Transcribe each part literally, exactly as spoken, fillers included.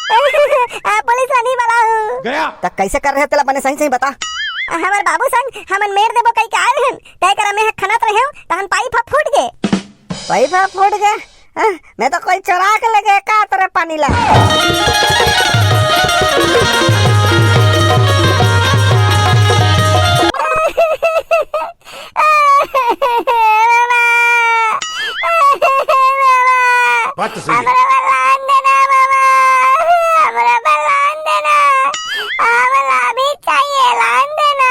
आ, पुलिस ला नहीं बलाहू। त कैसे कर रहे हो तेला बने सही सही बता। हमर बाबू संग हमन मेर देबो कहि के आए रहेन, तय करा मैं ह खनत रहेव, तहन पाइप ह फूट गे। पाइप ह फूट गे? हाँ, मैं तो कोई चोरा के ले गए का तोरे पानी ला? बाबा, बात तो सही है। हमरा बर लान देना बाबा, हमरा बर लान देना, हमरा अभी चाहिए, लान देना।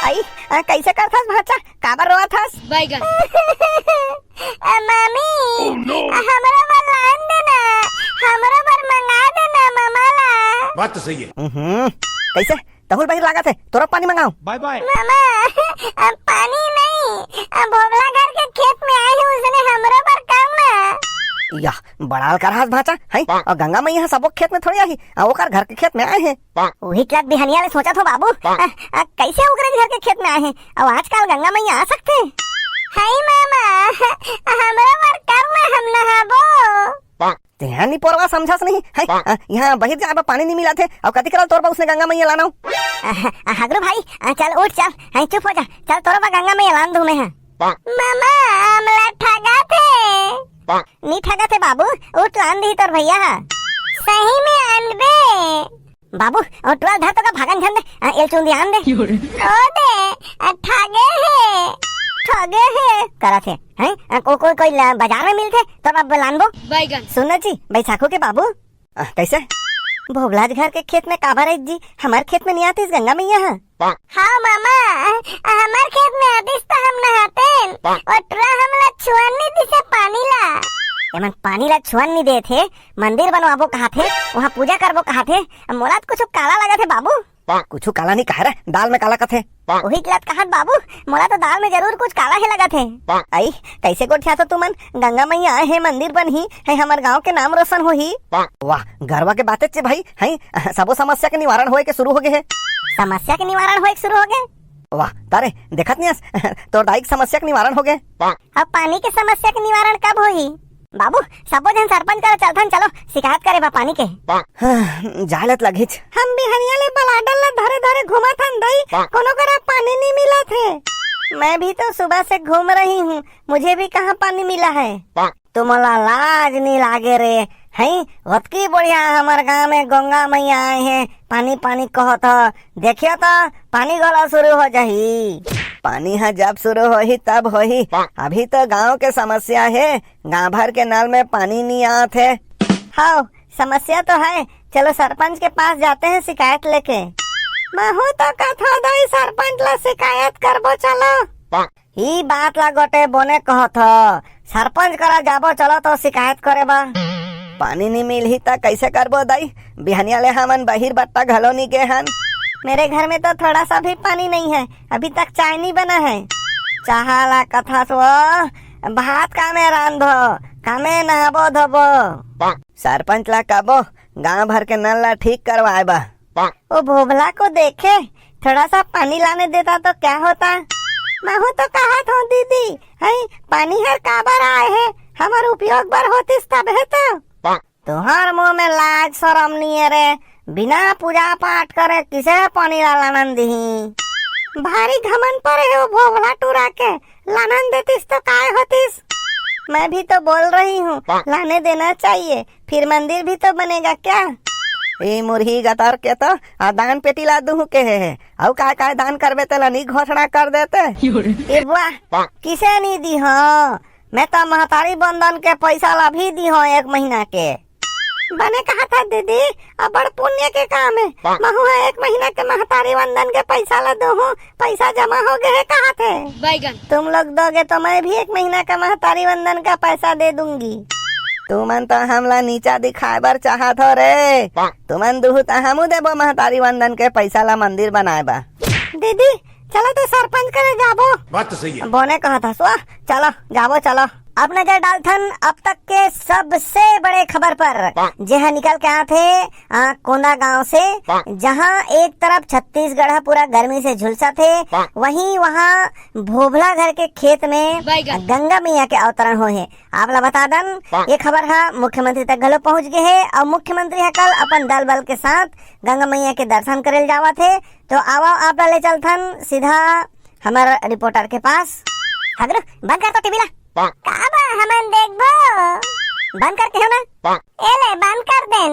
आई, आ, कैसे करथस भांचा? काबर रोवत हस? बैगन। आ, मामी, हमरा बर लान देना, हमरा बर मंगा देना मामा ला। बात तो सही है। हम्म, कैसे? तहुल बहिर लागत हे, तोरो पानी मंगाओ। बाय बाय। मामा, अब पानी नहीं, अब भोगला घर के खेत में आए हूँ, उसने हमरो बर कर ना। या, बड़ा अलकरहास भांचा, हैं? और गंगा मैया ह सबो खेत में थोड़ी आही, आ ओकर घर के खेत में आए हे। वही तक बिहनिया ले सोचत हो बाबू, आ, आ, कैसे ओकरे घर के खेत में आए हे? अब आजकल गंगा मैया आ सकथे? हाय मामा, हमरो बर कर ना, हम नहाबो। तेहा निपोरवा समझस नहीं, हैं? आ, यहाँ बहिर जाए बर पानी नहीं मिलत हे, अउ कति करल तोर बर उसने गंगा मैया लानव। आ, आ, हगरू भाई, आ, चल उठ चल, हैं, चुप हो जा, चल तोर बर गंगा मैया लान दूँ मैं ह। मामा, हमला ठगत हे। नी ठगत हे बाबू, उठ लान दिही तोर भैया ह। सही में आनबे। बाबू, ओ टुरा ल धर तो का भागन झन दे, आ, एल चुंदी आन दे। ओ दे, आ, ठगे हे। ठगे हे, करत हे, हैं? आ, को-, कोई, कोई ला-, बाजार में मिलथे, तो अब लानबो। बैगन। सुन ना जी, बैसाखू के बाबू। आ, कैसे? भोगलाज घर के खेत में काबर आइस जी? हमर खेत में नहीं आतिस गंगा मैया ह। हाँ मामा, हमर खेत में आतिस त हम नहातेन। ओ टुरा हमला छुअन नहीं दिसे पानी ला। एमन पानी ला छुअन नहीं देत हे, मंदिर बनवाबो कहाथे, वहाँ पूजा करबो कहाथे। मोला तो कुछ काला लगत हे बाबू। कुछ काला नहीं कहा रे, दाल में काला कथे। वही लत कहत बाबू, मोला तो दाल में जरूर कुछ काला हे लगत हे। आई, कैसे गोठियाथो तुमन? गंगा मैया आए हे, मंदिर बनही, है हमर गांव के नाम रोशन होही। वाह, गरवा के बातेच हे भाई, हैं? सबो समस्या के निवारण होए के शुरू हो गे हे। समस्या के निवारण होए के शुरू हो गे? वाह, तारे, देखत नहीं हस, तोर दाई के समस्या के निवारण हो गे। अब पानी के समस्या के निवारण कब होही? बाबू, सबो झन सरपंच करा चलथन, चलो, शिकायत करे बा पानी के। हाँ, जाय ल त लगहीच। हम बिहनिया ले बलाडल ला धरे धरे घूमत हन दई, कोनो करा पानी नहीं मिलत हे। मैं भी तो सुबह से घूम रही हूँ, मुझे भी कहाँ पानी मिला है। तुमला लाज नहीं लागे रे, हैं? ओतकी बढ़िया हमर गांव में गंगा मैया आए हे, पानी पानी कहत ह। देखियो तो, पानी घलो शुरू हो जाही। पानी ह जब शुरू होही तब होही, अभी तो गांव के समस्या हे, गांव भर के नल में पानी नहीं आत हे। हाँ, समस्या तो है, चलो सरपंच के पास जाते हैं शिकायत लेके। महू तो कथो दई सरपंच ला शिकायत करबो, चलो। ई बात ला गोटे बोने कहत ह, सरपंच करा जाबो, चलो तो शिकायत करे बा। पानी नी मिलही त कैसे करबो दाई? बिहनिया ले हमन बहिर बट्टा घलो नी गे हन। मेरे घर में तो थोड़ा सा भी पानी नहीं है, अभी तक चाय नहीं बना है। चाहा ला कथस वो, भात कामे रांधो, कामे नहाबो धोबो। सरपंच ला कबो, गांव भर के नल ला ठीक करवाए बा। ओ भोभला को देखे, थोड़ा सा पानी लाने देता तो क्या होता? महू तो कहत हूँ दीदी, हई पानी हर काबर आए हे, हमर उपयोग बर होतिस तब हे तो। तोहर मुंह में लाज शरम नहीं है रे, बिना पूजा पाठ करे किसे पानी ला लानन दिही? भारी घमंड परे हे वो भोभला टूरा के, लानन देतिस तो काय होतिस? मैं भी तो बोल रही हूँ, लाने देना चाहिए, फिर मंदिर भी तो बनेगा क्या? ए मुरही गतर के तो आ दान पेटी ला दूहू के हे, अउ काय काय दान करबे तेला नी घोषणा कर देते। ए बुआ, किसे नी दिहो? मैं तो महतारी बंदन के पैसा ला भी दिहो एक महीना के। बने कहा था दीदी, अबड़ पुण्य के काम है। महू ह एक महीना के महतारी वंदन के पैसा ला दूहूं, पैसा जमा हो गए है कहा थे। बैगन। तुम लोग दोगे तो मैं भी एक महीना का महतारी वंदन का पैसा दे दूंगी। तुमन तो हमला नीचा दिखाए बर चाहत हो रे। तुमन दूहू त हमू देबो महतारी वंदन के पैसा ला मंदिर बनाए बर। दीदी, चलो तो सरपंच करे जाबो। बात तो सही है। बोने कहा था सुआ, चलो जाबो, चलो। अब नजर डालथन अब तक के सबसे बड़े खबर पर, जेहा निकल के आथे, आ, कोंदा गांव से, जहां एक तरफ छत्तीसगढ़ ह पूरा गर्मी से झुलसत हे, वहीं वहां भोभला घर के खेत में गंगा मैया के अवतरण होए हे। आप ला बता दन, ये खबर ह मुख्यमंत्री तक घलो पहुंच गे हे और मुख्यमंत्री ह कल अपन दल बल के साथ गंगा मैया के दर्शन करे ल जावत हे। तो आवा, आप ला ले चलथन सीधा हमर रिपोर्टर के पास। हगरू, बंद कर तो टीवी ला। का बा, हमन देखबो। बंद करके हो ना। ए ले, बंद कर देन।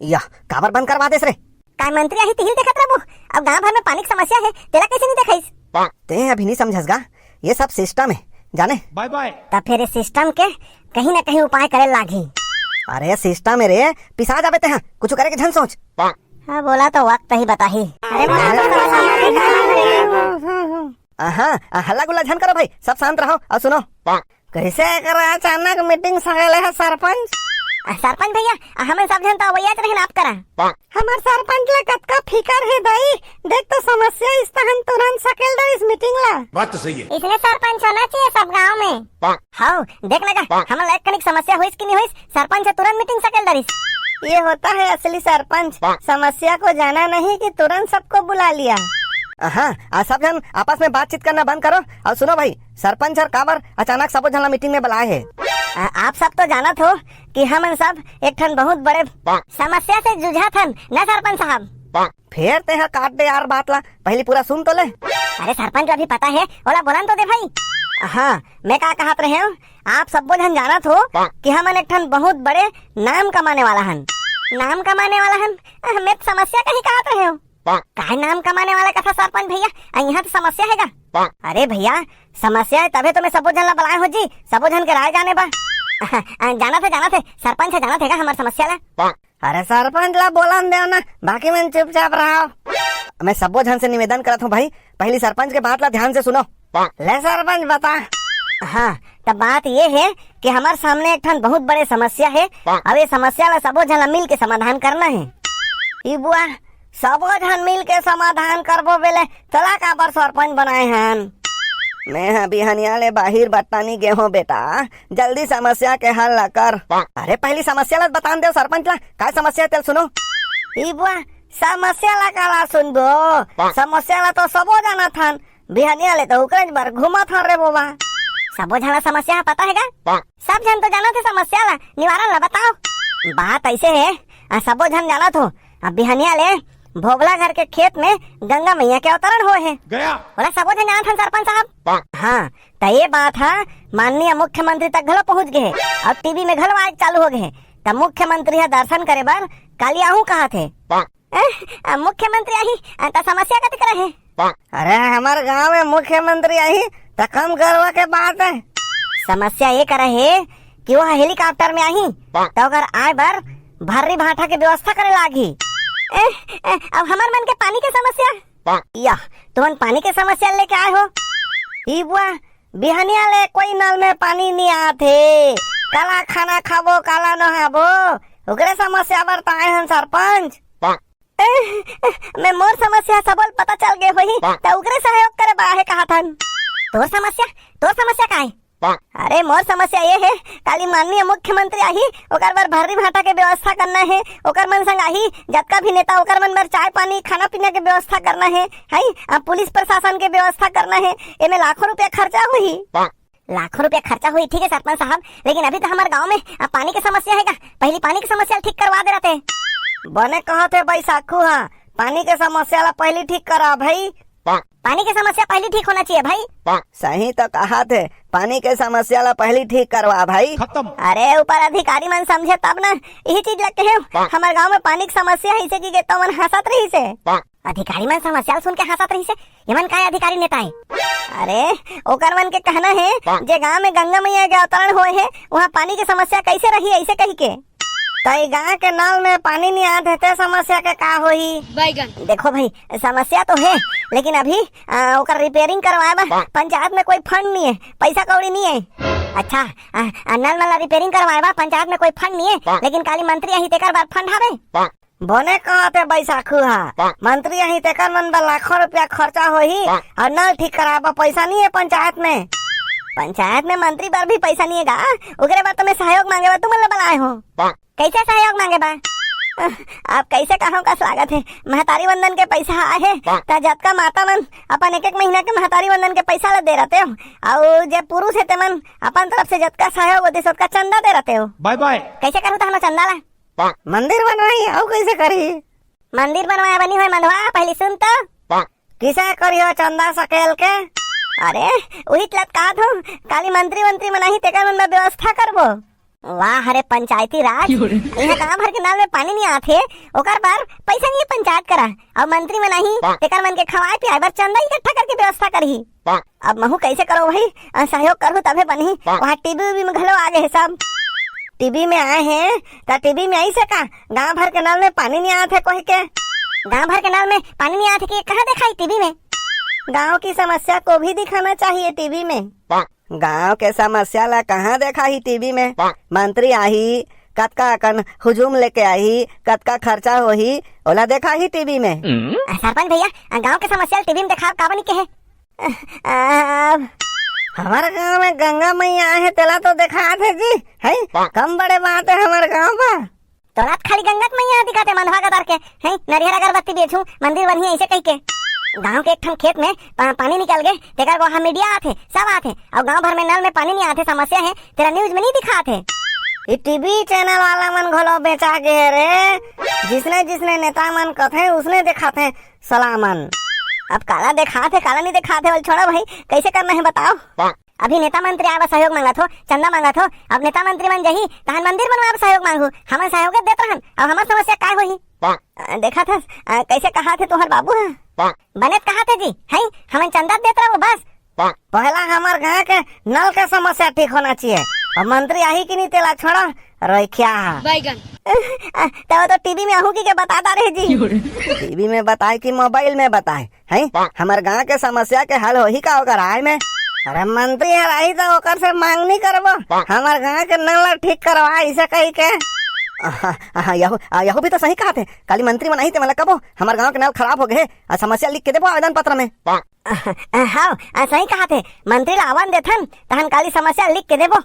यह काबर बंद करवा देस रे? काय मंत्री आही तिही ल देखत रहिबो? अब गांव भर में पानी के समस्या हे, तेला कैसे नहीं देखइस? तें अभी नहीं समझस गा, ये सब सिस्टम हे, जाने? बाय बाय। त फिर ये सिस्टम के कहीं ना कहीं उपाय करे लागही। अरे सिस्टम हे रे, पिसा जाबे तेहा, कुछ करे के झन सोच। हाँ, बोला तो वक्त ही बताही। अरे, बोला तो वक्त ही बताही। हाँ, हाँ, हल्ला गुल्ला झन करो भाई, सब शांत रहो और सुनो। कैसे करा अचानक मीटिंग सकेले हे सरपंच? आ, सरपंच भैया, आ, हमन सब झन तो अवैयाच रहिन आप करा। हमर सरपंच ला कतका फिकर हे दाई, देख तो समस्या इस तहन तुरंत सकेल डरिस मीटिंग ला। बात तो सही है। इसने सरपंच होना चाहिए सब गांव में। हाउ, देख ना गा, हमन ला एक कनिक समस्या होइस कि नहीं होइस, सरपंच ह तुरंत मीटिंग सकेल डरिस। ये होता है असली सरपंच, समस्या को जाना नहीं कि तुरंत सबको बुला लिया। हाँ, आ सब झन आपस में बातचीत करना बंद करो और सुनो भाई, सरपंच हर काबर अचानक सबो झन ला मीटिंग में बुलाए हे? आ, आप सब तो जानत हो कि हमन सब एक ठन बहुत बड़े समस्या से जूझत हन, न सरपंच साहब? फेर तेहा काट दे यार बात ला, पहली पूरा सुन तो ले। अरे सरपंच ला भी पता हे, ओला बोलन तो दे भाई। हाँ, मैं का कहत रहे हूँ, आप सबो झन जानत हो कि हमन एक ठन बहुत बड़े नाम कमाने वाला हन। नाम कमाने वाला हन? अ, मैं तो समस्या कहीं कहत रहे हूँ। काय नाम कमाने वाला कथा सरपंच भैया? अ, यहाँ तो समस्या हे गा। अरे भैया, समस्या हे तभे तो मैं सबो झन ला बलाए हो जी, सबो झन के राय जाने बा। अ, जानत हे, जानत हे, सरपंच ह जानत हे गा हमर समस्या ला। अरे सरपंच ला बोलन देव ना, बाकी मन चुपचाप रहो। मैं सबो झन से निवेदन करत हूँ भाई, पहली सरपंच के बात ला ध्यान से सुनो। ले सरपंच बता। हाँ, त बात ये हे कि हमर सामने एक ठन बहुत बड़े समस्या हे। अब ये समस्या ला सबो झन ला मिल के समाधान करना हे। ई बुआ, सबो झन मिल के समाधान करबो बेले तोला काबर सरपंच बनाए हन? मैं ह बिहनिया ले बाहिर बट्टानी गेहों बेटा, जल्दी समस्या के हल ला कर। अरे पहली समस्या ला बतान देव सरपंच ला, काय समस्या हे तेल सुनो। ई बुआ, समस्या ला काला सुनबो? समस्या ला तो सबो जानत हन, बिहनिया ले तो ओकरेच बर घूमत हन रे बोबा। सबो झन ला समस्या ह पता हे गा? सब झन तो जानत हे समस्या ला, निवारण ला बताओ। बात ऐसे हे, आ, सबो झन जानत हो, अब बिहनिया ले भोभला घर के खेत में गंगा मैया के अवतरण होए हे। गया। बोला सबो झन जानत हन सरपंच साहब। हाँ, त ये बात ह माननीय मुख्यमंत्री तक घलो पहुंच गे हे और टीवी में घलो आए चालू हो गे हे। त मुख्यमंत्री ह दर्शन करे बर काली आहूं कहत हे। ए, आ, मुख्यमंत्री आही, आ, त समस्या कते करे हे? अरे, हमर गांव में मुख्यमंत्री आही, त कम गर्व के बात हे। समस्या ये करे हे कि वो हेलीकॉप्टर में आही, त ओकर आए बर भर्री भाटा के व्यवस्था करे लागही। ए, ए, अब हमर मन के पानी के समस्या? या, तुमन पानी के समस्या लेके आए हो? ई बुआ, बिहनिया ले कोई नल में पानी नहीं आत हे। काला खाना खाबो, काला नहाबो, ओकरे समस्या बर त आए हन सरपंच। ए, ए, मैं मोर समस्या सबल पता चल गए होही, त ओकरे सहयोग करे बर आहे कहत हन। तोर समस्या, तोर समस्या का हे? अरे मोर समस्या ये हे, काली माननीय मुख्यमंत्री आही, ओकर बर भर्री भाटा के व्यवस्था करना हे, ओकर मन संग आही, जतका भी नेता ओकर मन बर चाय पानी खाना पीना के व्यवस्था करना हे, हई, अब पुलिस प्रशासन के व्यवस्था करना हे, एमे लाखों रुपया खर्चा होही। लाखों रुपया खर्चा होही, ठीक है सरपंच साहब, लेकिन अभी तो हमारे गांव में, आ, पानी के समस्या हे गा, पहली पानी के समस्या ठीक करवा दे रहते। बने कहत हे बैसाखू हा, पानी के समस्या ला पहली ठीक करा भाई। पानी के समस्या पहली ठीक होना चाहिए भाई। सही तो कहत हे, पानी के समस्या ला पहली ठीक करवा भाई। खत्म। अरे ऊपर अधिकारी मन समझे तब ना, यही चीज ला कहे, हमारे गांव में पानी की समस्या हे, इसे की तो मन हंसत रहिसे। अधिकारी मन समस्या ला सुन के हंसत रहिसे, ये मन काय अधिकारी नेता हे? अरे ओकर मन के कहना हे, जे गांव में गंगा मैया के अवतरण होए हे, वहाँ पानी के समस्या कैसे रही, ऐसे कही के। त ई गांव के नल में पानी नहीं आत हे, ते समस्या के का होही? बैगन। देखो भाई, समस्या तो हे, लेकिन अभी, आ, ओकर रिपेयरिंग करवाए बर पंचायत में कोई फंड नहीं हे, पैसा कौड़ी नहीं हे। अच्छा, आ, आ, नल मन ला रिपेयरिंग करवाए बर पंचायत में कोई फंड नहीं हे, लेकिन काली मंत्री आही तेकर बर फंड हवे। बने कहत हे बैसाखू हा, मंत्री आही तेकर मन बर लाखों रुपया खर्चा होही और नल ठीक कराए बर पैसा नहीं हे पंचायत में। पंचायत में मंत्री बर भी पैसा नहीं हे गा, ओकरे बर तो मैं सहयोग मांगे बर तुमन ला बलाए हों। कैसे सहयोग मांगे बा? अब कैसे कहूँ, कस लागत हे, महतारी वंदन के पैसा आए हे, त जतका माता मन अपन एक एक महीना के महतारी वंदन के पैसा ला दे रहितेव, अउ जे पुरुष हे तेमन अपन तरफ से जतका सहयोग होतिस ओतका चंदा दे रहितेव। बाय बाय। कैसे करहूँ तहन चंदा ला? मंदिर बनवाही, अउ कैसे करही? मंदिर बनवाए बर नी होय मंधवा, पहली सुन तो। किसे करिहो चंदा सकेल के? अरे, उही त लतकात हों, काली मंत्री वंत्री मन आही, तेकर मन बर व्यवस्था करबो। वाह रे पंचायती राज, इहाँ गांव भर के नल में पानी नहीं आथे, ओकर बर पैसा नहीं हे पंचायत करा, अउ मंत्री मन आही, तेकर मन के खवाए पियाए बर चंदा इकट्ठा करके व्यवस्था करही। अब महू कैसे करो भाई, अ, सहयोग करहूँ तभे बनही। वहाँ टीवी वीवी में घलो आ गए हे सब। टीवी में आए हे, त टीवी में ऐसे का, गांव भर के नल में पानी नहीं आथे कोई के? गांव भर के नल में पानी नहीं आथे कि कहाँ देखाही टीवी में? गांव की समस्या को भी दिखाना चाहिए टीवी में। गांव के समस्या ला कहाँ देखाही टीवी में? मंत्री आही, कतका अकन हुजूम लेके आही, कतका खर्चा होही, ओला देखाही टीवी में। अ, सरपंच भैया, अ, गांव के समस्या ला टीवी में देखाव काबर नहीं कहे? अ, अब हमारे गांव में गंगा मैया आए हे, तेला तो देखात हे जी, है? कम बड़े बात हे हमारे गांव का। तोला त खाली गंगा मैया दिखाथे मंधवा गदर के, हैं? नरियर अगरबत्ती बेचहूँ, मंदिर बनही ऐसे कहि के। गांव के एक ठन खेत में पा-, पानी निकल गे, तेकर वहाँ मीडिया आथे, सब आथे, अउ गांव भर में नल में पानी नहीं आथे, समस्या हे, तेला न्यूज में नहीं दिखाथे। ये टीवी चैनल वाला मन घलो बेचा गे रे, जिसने जिसने नेता मन कथे, उसने दिखाथे सलामन। अब काला दिखाथे, काला नहीं दिखाथे, बोल छोड़ो भाई, कैसे करना हे बताओ? अभी नेता मंत्री आए बर सहयोग मांगत हो, चंदा मांगत हो, अब नेता मंत्री मन जही, तहन मंदिर बनवाए बर सहयोग मांगहू, हमन सहयोग देत रहन, अब हमर समस्या काय होही? अ, देखत हस, अ, कैसे कहाथे तुहर बाबू ह? बने त कहाथे जी, है, हमन चंदा देत रहबो बस। पहला हमर गांव के नल के समस्या ठीक होना चाहिए, अब मंत्री आही कि नहीं तेला छोड़ा, रोइखिया ह। बैगन। अ, त वो तो टीवी में आहू कि के बता डारे जी। टीवी में बताए कि मोबाइल में बताए? हैं? हमर गांव के समस्या के हल होही का ओकर आय में? अरे मंत्री हर आही त ओकर से मांग नहीं करबो, हमर गांव के नल ठीक करवा इसे कहि के। आहा, आहा, यहू, आ, यहू भी तो सही कहाथे, काली मंत्री मन आही ते मन ला कबो, हमर गांव के नल खराब हो गए हे, आ समस्या लिख के देबो आवेदन पत्र में। आ, आ, हाव, आ, सही कहाथे, मंत्री ला आवन देथन, तहन काली समस्या लिख के देबो।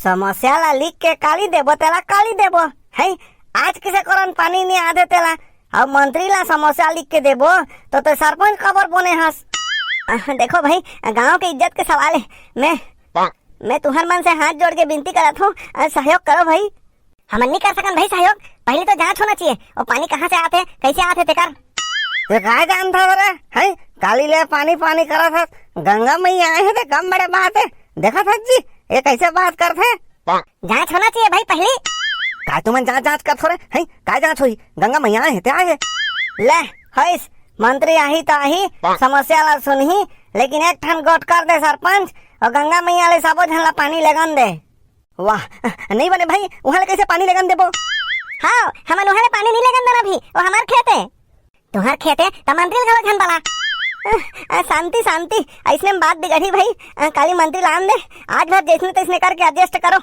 समस्या ला लिख के काली देबो, तेला काली देबो। है, आज किसे करन पानी नहीं आथे तेला, अउ मंत्री ला समस्या लिख के देबो, तो ते सरपंच काबर बने हस? आह, देखो भाई, गांव के इज्जत के सवाल हे। मैं, मैं तुहर मन से हाथ जोड़ के विनती करत हूँ, अ, सहयोग करो भाई। हमन नहीं कर सकन भाई सहयोग, पहली तो जांच होना चाहिए, वो पानी कहाँ से आथे, कैसे आथे तेकर। ते काय जानत हस रे, हैं? काली ले पानी पानी करत हस, गंगा मैया आए हे ते कम बड़े बात हे, देखत हस जी, ये कैसे बात करथे? जांच होना चाहिए भाई पहली। काय तुमन जांच जांच करत हो रे, हैं? काय जांच होही? गंगा मैया आए हे ते आए हे। ले, होइस, मंत्री आही त आही, समस्या ला सुनही, लेकिन एक ठन गोठ कर दे सरपंच, अउ गंगा मैया ले सबो झन ला पानी लेगन दे। वाह, नहीं बने भाई, उहाँ ले कैसे पानी लेगन देबो? हाव, हमन उहाँ ले पानी नहीं लेगन देना भी, वो हमार खेत हे। तुहर खेत हे, त मंत्री ल घलो झन बला। अ, अ, शांति, शांति, अइसने में बात बिगड़ही भाई। अ, काली मंत्री ल आन दे, आज भर जइसने तइसने करके adjust करो।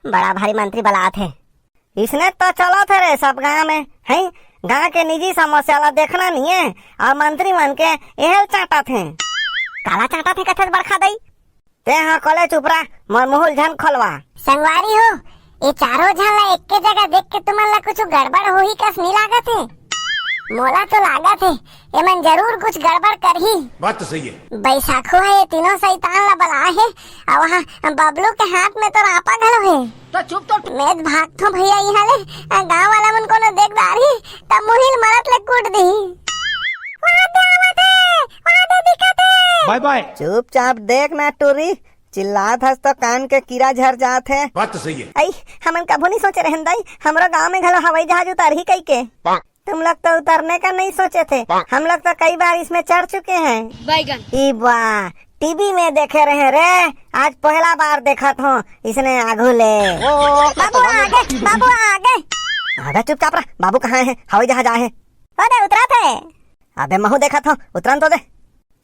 बड़ा भारी मंत्री बलात हे। इसने तो चलत हे रे सब गांव में, हैं? गांव के निजी समस्या ला देखना नहीं हे, अउ मंत्री मन के एहल चाटत हे। काला चाटत हे कथस बड़खा दई? तें ह कोले चुप रह, मोर मुहूं ल झन खोलवा। संगवारी हो, ये चारों झन ला एक्के जगह देख के तुमन ला कुछ गड़बड़ होही कस नी लागत हे? मोला तो लागत हे, एमन जरूर कुछ गड़बड़ करही। बात तो सही हे। बैसाखो ह ये तीनों शैतान ला बलाए हे, अउ वहाँ बबलू के हाथ में तो रापा घलो हे। तो चुप तो। मैं त भागथों भैया इहाँ ले, गाँव वाला मन कोनो देख डारही, त मुहिल मरत ले कूट दिही। वहाँ दे आवत हे, वहाँ दे दिखत हे। बाय बाय। चुपचाप देख ना टूरी, चिल्लात हस तो कान के कीरा झर जात हे। बात तो सही हे। अई, हमन कभू नहीं सोचे रहेन दाई, हमरो गांव में घलो हवाई जहाज उतरही कहिके। तुम लोग तो उतरने का नहीं सोचे थे, हम लोग तो कई बार इसमें चढ़ चुके हैं। बैगन। ई बा, टीवी में देखे रहे रे, आज पहला बार देखत हों इसने आगू ले। बाबू आ गे, बाबू आ गे। अबे चुपचाप रह, बाबू कहाँ हे? हवाई जहाज आए हे। ओ दे उतरत हे। अबे महूं देखत हों, उतरन तो दे।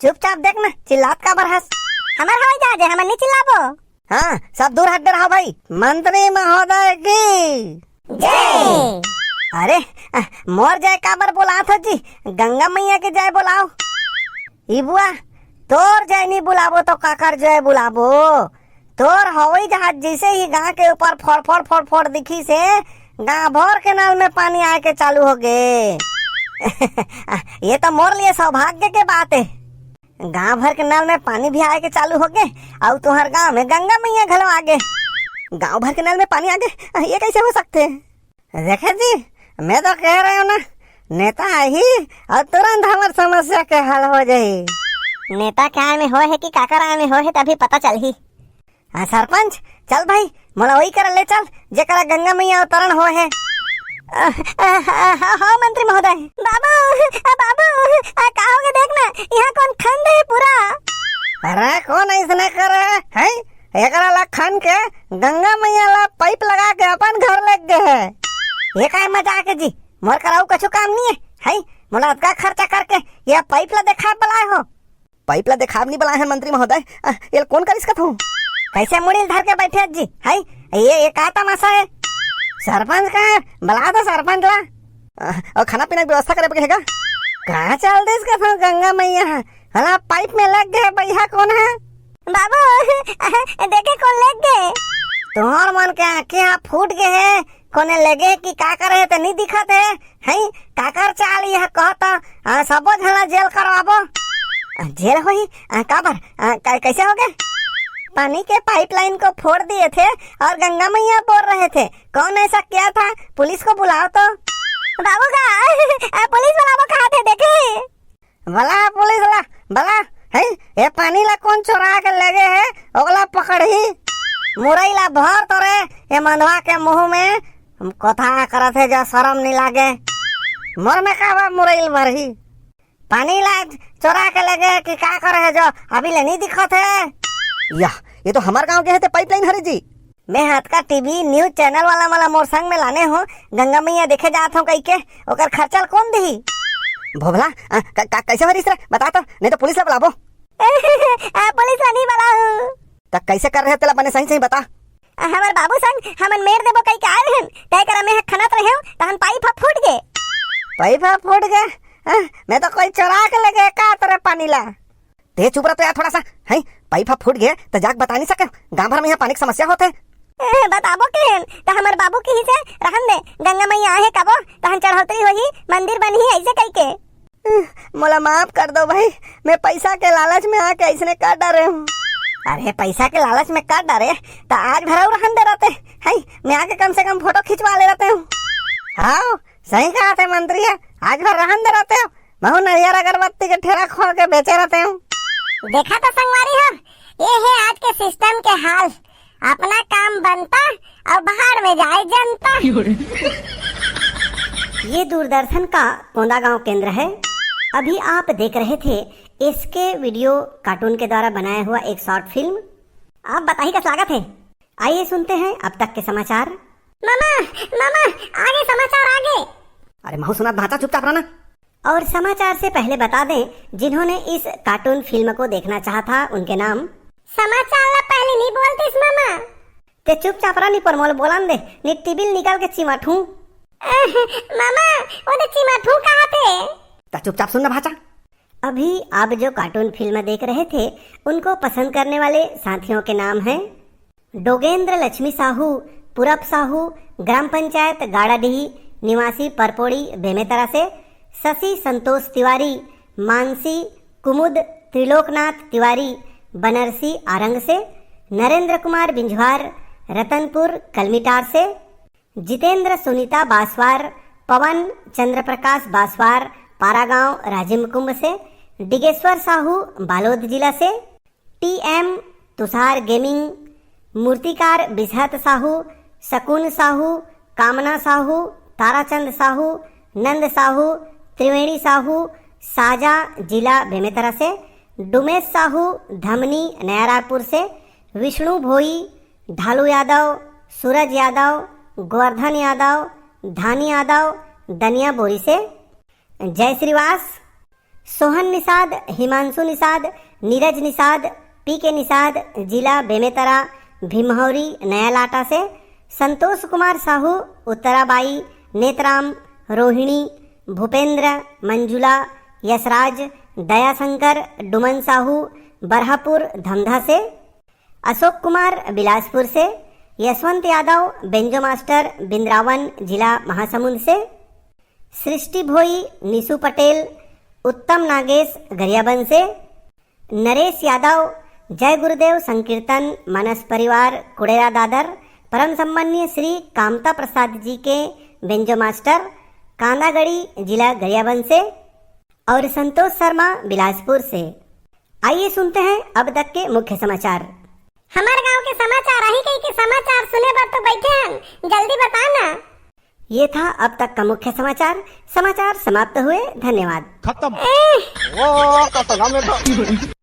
चुपचाप देख ना, चिल्लात काबर हस? हमर हवाई जहाज हे, हमन नहीं चिल्लाबो। हाँ, सब दूर हट रहा भाई। मंत्री महोदय की जय। अरे, अ, मोर जय काबर बोलात हो जी? गंगा मैया के जय बोलाओ। ई बुआ, तोर जय नी बुलाबो तो काकर जय बुलाबो? तोर हवाई जहाज जैसे ही गांव के ऊपर फड़ फड़ फड़ फड़ दिखिस हे, गांव भर के नल में पानी आए के चालू हो गे। ये तो मोर लिए सौभाग्य के बात हे। गांव भर के नल में पानी भी आए के चालू हो गे, अउ तुहर गांव में गंगा मैया घलो आ गे। गांव भर के नल में पानी आ गे, ये कैसे हो सकथे? देखे जी, मैं तो कह रहे हूँ ना, नेता आही अउ तुरंत हमर समस्या के हल हो जाही। नेता के आय में होय हे कि काकर आय में होय हे, तभी पता चलही। हाँ सरपंच, चल भाई, मोला वही करा ले चल, जेकरा गंगा मैया अवतरण होय हे। अ, अ, अ, हाँ, हाँ, मंत्री महोदय। बाबू, अ, बाबू, अ, का होगे देख ना, यहाँ कोन खन दे हे पूरा। अरे कोन ऐसने करे हे, हैं? एकरा ला खन के गंगा मैया ला पाइप लगा के अपन घर ले गे हे। ये काय मजाक हे जी? मोर करा अउ कछु काम नहीं हे, हैं? मोला अतका खर्चा करके ये पाइप ला देखा बलाए हो। पाइप ला देखाब नहीं बलाए हन मंत्री महोदय। अ, ये कोन करिस कथो? कैसे मुड़ी ल धर के बैठे हस जी? हाय, ये, ये का तमाशा हे? सरपंच कहाँ हे? बला तो सरपंच ला। अ, अउ खाना पीना के व्यवस्था करे के हे गा? कहाँ चल दिस कथो गंगा मैया? हला पाइप में लग गे, बइहा कोन हे? बाबू, देखे कोन लेग गे? तोहर मन के आँखी हा फूट गे हे, कोने लेगे कि का करे हे ते नी दिखत हे, हैं? काकर चाल यह कहत, आ, सबो झन ला जेल करवाबो। आ, जेल होही? आ, काबर? आ, कै-, कैसे हो गए? पानी के पाइपलाइन को फोड़ दिए थे और गंगा मैया बोल रहे थे। कौन ऐसा किया था? पुलिस को बुलाओ तो। बाबू का, आ, पुलिस बुलाबो कहा थे, देखे? बला पुलिस ला, बला, हैं? ये पानी ला कोन चोरा के लेगे हे, ओला पकड़ही। मुरई ला भर तोरे, ये मंदवा के मुंह में कोथा करत हे जो शरम नहीं लागे। मोर में का बा मुरई ल भरही? पानी ला चोरा के लेगे कि का करे हे जो अभी ले नहीं दिखत हे? या, ये तो हमर गांव के हे ते पाइपलाइन हरे जी। मैं हा अतका टीवी न्यूज चैनल वाला मन ला मोर संग में लाने हो, गंगा मैया देखे जात हो कहिके, ओकर खर्चा ल कोन दिही? भोभला, आ, क-, क-, कैसे हो रिस रे? बता तो, नहीं तो पुलिस ला बुलाबो। आ, पुलिस ला नहीं बुलाहू। त कैसे कर रहे हो तेला बने सही सही बता। आ, हमर बाबू संग हमन मेर देबो कहिके आए रहन, तय करा मैं हा खनत रहे हो, तहन पाइप हा फूट गे। पाइप हा फूट गे? आ, मैं तो कोई चोरा के लेगे का तोरे पानी ला। ते चुप रह तो यार थोड़ा सा, हैं? पाइप हा फूट गे त जाके बता नहीं सके, गांव भर में यहाँ पानी की समस्या होत हे। ए, बताबो केन, त हमर बाबू किहिसे, रहन दे, गंगा मैया आहे कबो, तहन चढ़ौतरी होही, मंदिर बनही, ऐसे कहिके। मोला माफ कर दो भाई, मैं पैसा के लालच में आके ऐसने कर डारे हूँ। अरे पैसा के लालच में कर डारे, त आज भर अउ रहन दे रहते, हैं? मैं आके कम से कम फोटो खिंचवा ले रहते हूँ। हाँ, सही कहा थे मंत्री है, आज भर रहन दे रहते हो, महू नरियर अगरबत्ती के ठेला खोल के बेचे रहते हो। देखा तो संगवारी हो, ये है आज के सिस्टम के हाल। अपना काम बनता और भाड़ में जाए जनता। ये दूरदर्शन का कोंडागांव केंद्र है। अभी आप देख रहे थे एसके वीडियो कार्टून के द्वारा बनाया हुआ एक शॉर्ट फिल्म। आप बताइए का स्वागत है। आइए सुनते हैं अब तक के समाचार। मामा, मामा, आगे समाचार आगे। अरे महू सुनात भांचा, चुपचाप रहना। और समाचार से पहले बता दें, जिन्होंने इस कार्टून फिल्म को देखना चाहा था, उनके नाम। समाचार ला पहले नहीं बोलतीस मामा। ते चुपचाप रह, नहीं पर मोल बोलन दे, नहीं टीवी ल निकाल के चिमाठू। मामा, वो तो चिमाठू कहा थे। ता चुपचाप सुन ना भांचा। अभी आप जो कार्टून फिल्म देख रहे थे, उनको पसंद करने वाले साथियों के नाम हैं डोगेंद्र लक्ष्मी साहू, पुरप साहू, ग्राम पंचायत गाड़ाडीह निवासी परपोड़ी बेमेतरा से, शशि संतोष तिवारी, मानसी, कुमुद, त्रिलोकनाथ तिवारी, बनारसी आरंग से, नरेंद्र कुमार बिंझवार, रतनपुर कलमीटार से, जितेंद्र सुनीता बासवार, पवन चंद्र प्रकाश बासवार, पारागांव राजिम कुंभ से, डिगेश्वर साहू बालोद जिला से, टीएम तुषार गेमिंग, मूर्तिकार बिसहत साहू, शकुन साहू, कामना साहू, ताराचंद साहू, नंद साहू, त्रिवेणी साहू, साजा जिला बेमेतरा से, डुमेश साहू धमनी नया रायपुर से, विष्णु भोई, ढालू यादव, सूरज यादव, गोवर्धन यादव, धानी यादव, दनिया बोरी से, जय श्रीवास, सोहन निषाद, हिमांशु निषाद, नीरज निषाद, पीके निषाद, जिला बेमेतरा, भीमहौरी, नया लाटा से, संतोष कुमार साहू, उत्तराबाई, नेतराम, रोहिणी, भूपेंद्र, मंजुला, यशराज, दयाशंकर डुमन साहू बरहापुर धमधा से, अशोक कुमार बिलासपुर से, यशवंत यादव बेंजो मास्टर बिंद्रावन जिला महासमुंद से, सृष्टि भोई, निशु पटेल, उत्तम नागेश गरियाबंद से, नरेश यादव, जय गुरुदेव संकीर्तन मानस परिवार कुड़ेरा दादर, परम सम्माननीय श्री कामता प्रसाद जी के बेंजो मास्टर कांदागड़ी जिला गरियाबंद से, और संतोष शर्मा बिलासपुर से। आइए सुनते हैं अब तक के मुख्य समाचार। हमार गांव के समाचार, आही कही के समाचार सुने बर तो बैठे हन, जल्दी बता ना। ये था अब तक का मुख्य समाचार। समाचार समाप्त हुए। धन्यवाद। खत्म। वो तो सलाम है तो।